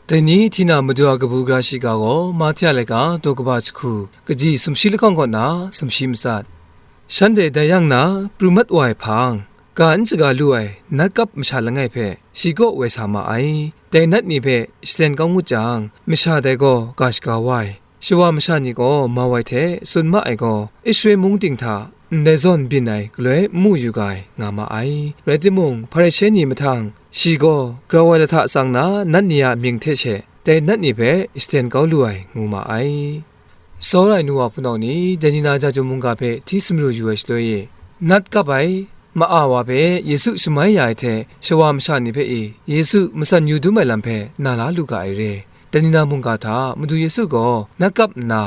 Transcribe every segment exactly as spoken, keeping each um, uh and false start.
Dai ni hti na Madu a kabu gara shiga gaw Mahte a laika daw kaba jahku kaji sumshi lahkawng kaw na sumshi matsat. Shanhte dai yang na pru mat wa ai hpang, ga n shaga lu ai nat kap masha langai hpe shi kaw woi sa ma ai. Dai nat ni hpe shaten kau ngut jang, masha dai gaw ga shaga wa ai. Shawa masha ni gaw mau ai hte tsun ma ai gaw, Israel mung ting hta ndai zawn byin ai galoi n mu yu ga ai, nga ma ai. Rai timung, Hparishe ni mahtang, shi gaw grau ai lahta tsang na nat ni a mying hte she, dai nat ni hpe shaten kau lu ai, ngu ma ai. Tsawra ai nu wa hpunau ni, dai ni na Jahtum mungga hpe hti sumru yu ai shaloi e, nat kap ai, ma-a wa hpe Yesu shamai ya ai hte, shawa masha ni hpe e Yesu matsan yu dum ai lam hpe na la lu ga ai re. Dai ni na mungga hta Madu Yesu gaw nat kap nna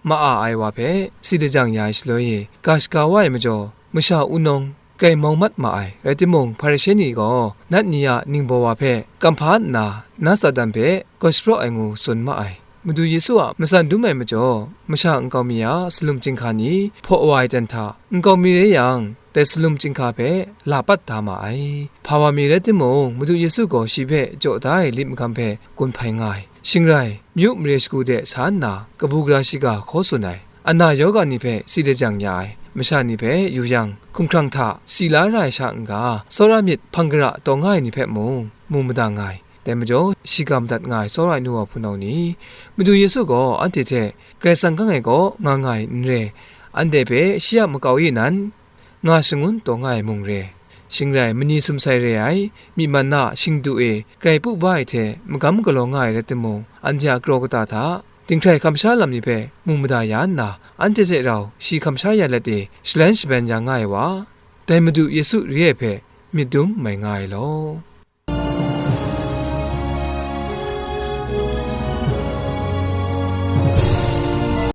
ma-a ai wa hpe si lajang ya ai shaloi e, ga shaga wa ai majaw, masha wunawng grai mau mat ma ai. Rai timung, Hparishe ni gaw nat ni a ningbaw wa hpe kam hpa nna, nat Satan hpe gaw shapraw ai ngu tsun ma ai. Madu Yesu a matsan dum ai majaw, masha nkau mi a salum chyinghka ni hpaw wa ai ten hta, nkau mi re yang, dai salum chyinghka hpe la pat da ma ai. Hpa wa mi rai timung, Madu Yesu gaw shi hpe jaw da ai lit magam hpe gun hpai nga ai. Shing rai, myu mare shagu de sa nna, kabu gara shiga hkaw tsun ai. Ana yawga ni hpe si lajang ya ai. Masha ni hpe yu yang, hkumhkrang hta si la ra ai sha n-ga, tsawra myit hpang gara taw nga ai ni hpe mung, mu mada nga ai. Dai majaw, shiga madat nga ai tsawra ai nu wa hpunau ni, Madu Yesu gaw anhte hte Karai Kasang kang ai kaw nga nga ai n re, anhte hpe shi a makau e nan nga shangun taw nga ai mung re. Shing rai, mani sumsai re ai, myi man na shingdu e grai pu ba ai hte magam galaw nga ai rai timung, anhte a kraw kata hta, dinghkrai hkam sha lam ni hpe mu mada ya nna, anhte hte rau shi hkam sha ya let e shalan shaban ya nga ai wa, dai Madu Yesu re ai hpe myit dum mai nga ai law.